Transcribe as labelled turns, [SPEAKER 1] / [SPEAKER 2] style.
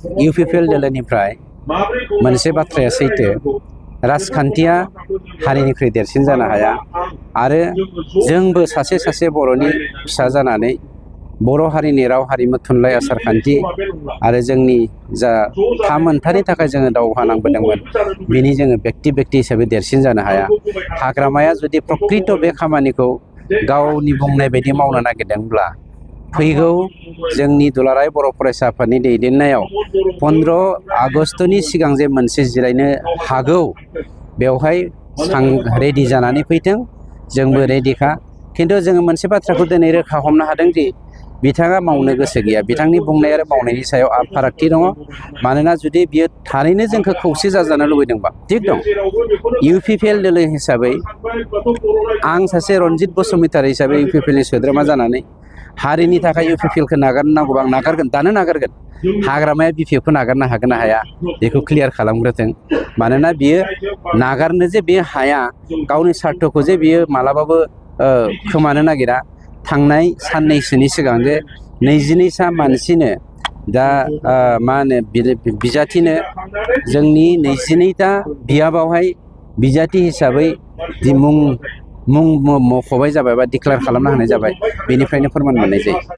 [SPEAKER 1] UPPL दोलोनिफ्राय मोनसे बाथ्राया सैथो, राजखान्थिया हारिनिख्रुइ देरसिन जानो हाया आरो जोंबो सासे सासे बर'नि फिसा जानानै बर' हारिनि राव हारिमु थुनलाइ आसारखान्थि आरो जोंनि जा थामोनथानि थाखाय जोङो दावहा नांबोदोंमोन बिनि जोङो व्यक्ति हिसाबै देरसिन जानो हाया। हाग्रामाया जुदि प्रकृत बे खामानिखौ गावनि बुंनाय बायदि मावनो नागिरदोंब्ला फैगौ जोंनि दुलाराय बर' फरायसा आफादनि दैदेननायाव 15 आगस्तनि सिगां जे मोनसे जिरायनो हागौ बेवहाय रेडि जानानै फैथों, जोंबो रेडिखा। खिन्थु जोङो मोनसे बाथ्राखौ दिनै रोखा हमनो हादों दि बिथाङा मावनो गोसो गैया। बिथांनि बुंनाय आरो मावनायनि सायाव फारागथि दङ। मानोना जुदि बियो थारैनो जोंखौ खौसे जाजानो लुबैदोंबा थिग दं। इउपिपिएल दोलो हिसाबै आं सासे रनजित बसुमतारी हिसाबै इउपिपिएलनि सोद्रोमा जानानै हारिनि थाखाय इउपिपिएलखौ नागारनांगौबा आं नागारगोन, दानो नागारगोन। हाग्रामाया बिपिएफखौ नागारनो हागोन ना हाया बेखौ क्लियार खालामग्रोथों। मानोना बियो नागारनो जे बे हाया, गावनि सार्थखौ जे बियो मालाबाबो खोमानो नागिरा। थांनाय साननैसोनि सिगां जे 22 मानसिनो दा मा होनो बिजाथिनो जोंनि 22टा बियाबावहाय बिजाथि हिसाबै मुं मख'बाय जाबाय बा डिक्लेयार खालामना होनाय जाबाय। बेनिफ्रायनो फोरमान मोननाय जायो।